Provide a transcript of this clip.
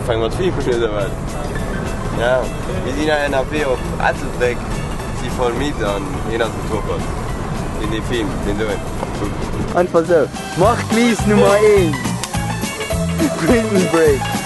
Fänke mat Filmen un oder wat? Ja, mir sinn hei ënnerwee op Ettelbréck, si voll midd an hien ass en Topert. Deen dee Film, deen doen. Einfach sou. Marc Lies Nummer 1. Prison Break.